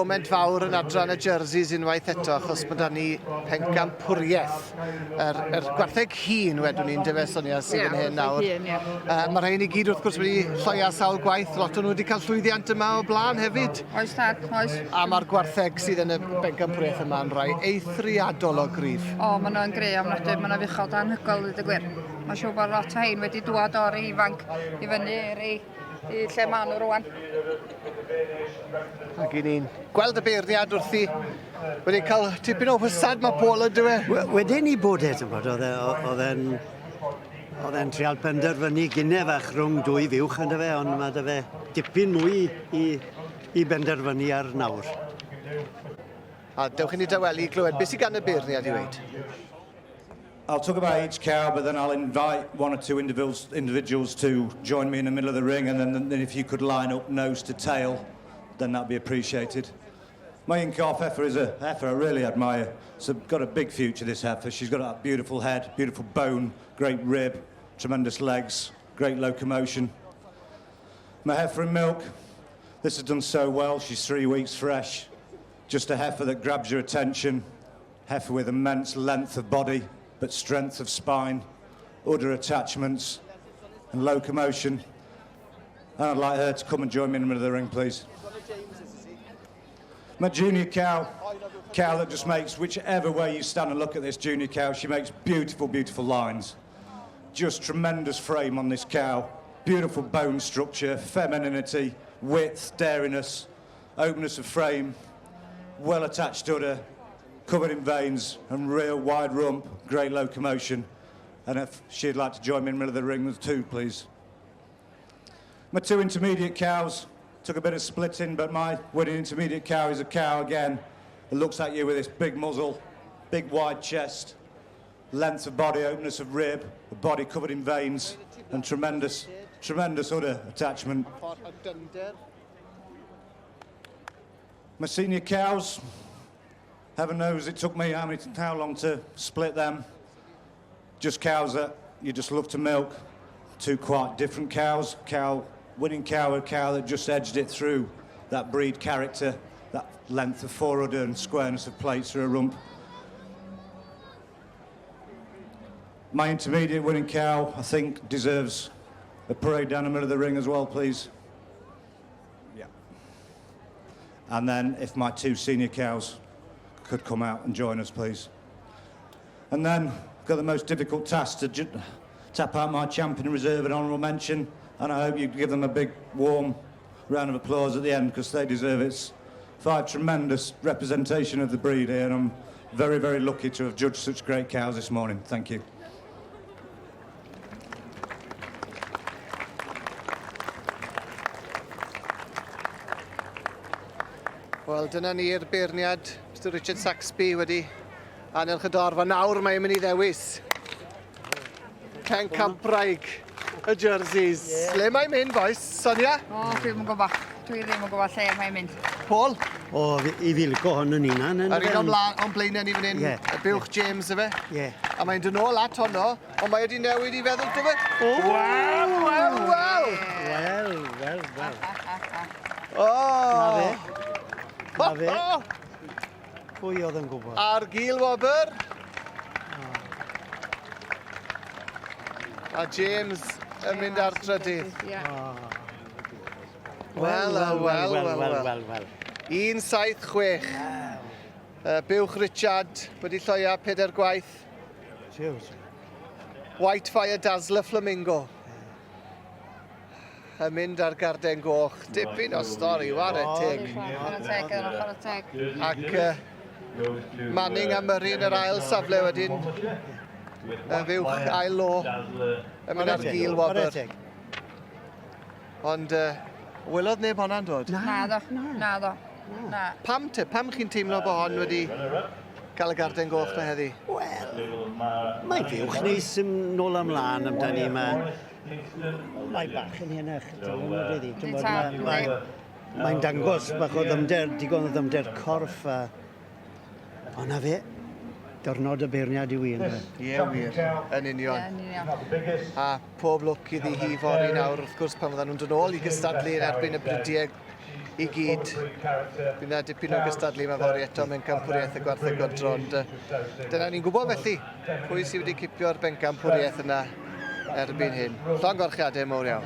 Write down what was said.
foment fawr yn adran y jerseys unwaith eto, achos mae da ni pencampwriaeth. Yr, yr gwartheg hun, wedwn ni'n dyfe, Sonia, sydd yeah, yn hyn nawr. Hun, yeah. uh, mae rhain i gyd wrth gwrs wedi lloia sawl gwaith, lot o'n nhw wedi cael llwyddiant yma o blaen hefyd. Oes tad, oes. A mae'r gwartheg sydd yn y bencampwriaeth yma yn rhai eithriadol o gryf. O, maen nhw'n gry ofnadwy, maen nhw'n fuchod anhygoel, dweud y gwir. Mae'n siŵr bod lot o hein wedi dŵad o'r ifanc i fyny i'r i lle maen nhw rwan. Ac i ni'n gweld y beirniad wrthi wedi cael tipyn o hwsad mae Paul yn dweud. E? Wedyn i bod e, ti'n bod, oedd e, oedd e'n oedd e'n trial penderfynu gynne fach rhwng dwy fuwch ynddo fe, ond mae dy fe dipyn mwy i, i benderfynu ar nawr. A dewch i ni dawelu i glywed beth sydd gan y beirniad i weud. I'll talk about each cow, but then I'll invite one or two individuals, individuals to join me in the middle of the ring, and then, then if you could line up nose to tail, then that'd be appreciated. My in-calf heifer is a heifer I really admire. So got a big future, this heifer. She's got a beautiful head, beautiful bone, great rib, tremendous legs, great locomotion. My heifer in milk, this has done so well. She's three weeks fresh. Just a heifer that grabs your attention. Heifer with immense length of body, but strength of spine, udder attachments, and locomotion. And I'd like her to come and join me in the middle of the ring, please. My junior cow, cow that just makes whichever way you stand and look at this junior cow, she makes beautiful, beautiful lines. Just tremendous frame on this cow. Beautiful bone structure, femininity, width, dairyness, openness of frame, well attached udder, covered in veins and real wide rump, great locomotion. And if she'd like to join me in the middle of the ring with two, please. My two intermediate cows took a bit of splitting, but my winning intermediate cow is a cow again that looks at you with this big muzzle, big wide chest, length of body, openness of rib, a body covered in veins, and tremendous, tremendous udder attachment. My senior cows, heaven knows it took me how, many, how long to split them. Just cows that you just love to milk. Two quite different cows. Cow, winning cow, a cow that just edged it through that breed character, that length of fore udder and squareness of plates through a rump. My intermediate winning cow, I think, deserves a parade down the middle of the ring as well, please. Yeah. And then if my two senior cows could come out and join us, please. And then I've got the most difficult task to tap out my champion reserve and honourable mention, and I hope you give them a big, warm round of applause at the end because they deserve it. It's five tremendous representation of the breed here, and I'm very, very lucky to have judged such great cows this morning. Thank you. Wel, dyna ni'r beirniad, Mr Richard Saxby wedi anelch y dorf, a nawr mae'n mynd i ddewis Pen Campraig y jerseys. Yeah. Le mae'n mynd, boys? Sonia? O, oh, dwi ddim yn gwybod. Dwi ddim yn gwybod lle mae'n mynd. Paul? O, i filgo hon yn unan. Yr un o'n blaenau ni fan hyn, yeah. y buwch James, efe? Ie. Yeah. A mae'n dod nôl at honno, Ond mae wedi newid i feddwl, do fe? O! Wel, wel, wel! Wel, wel, wel. O! Na fe. Na fe. Pwy oedd yn gwybod? A'r gil wobr. A James yn mynd ar trydydd. Wel, wel, wel, wel, wel. wel. 176. Uh, Buwch Richard wedi lloia pedair gwaith. Cheers. White Fire Dazzler Flamingo. Yn mynd ar garden goch. Dipyn o stori, ware teg. Chwarae teg, chwarae teg. Ac uh, Manning a Murray yn yr ail safle wedyn. Y fuwch ail lo. Yn mynd ar gil wobr. Ond uh, welodd neb honna'n dod? Na, do. Na, do. Na. Pam te? Pam chi'n teimlo bod hon wedi cael y garden goch na heddi? Wel, mae'n fuwch neis yn nôl ymlaen amdani. Mae, mae bach yn henach. Mae'n mae dangos bach o ddymder, digon o ddymder corff. A... O na fe, diwrnod y beirniad yw un. Ie, wir, yn union. Yn union. A pob lwc iddi hi fory nawr, wrth gwrs, pan fyddan nhw'n dod nôl i gystadlu yn erbyn y bridiau. i gyd. Bydd yna dipyn o gystadlu yma fory eto mewn campwriaeth y gwartheg godro, ond dyna ni'n gwybod felly pwy sydd wedi cipio'r bencampwriaeth yna erbyn hyn. Llongyfarchiadau mawr iawn.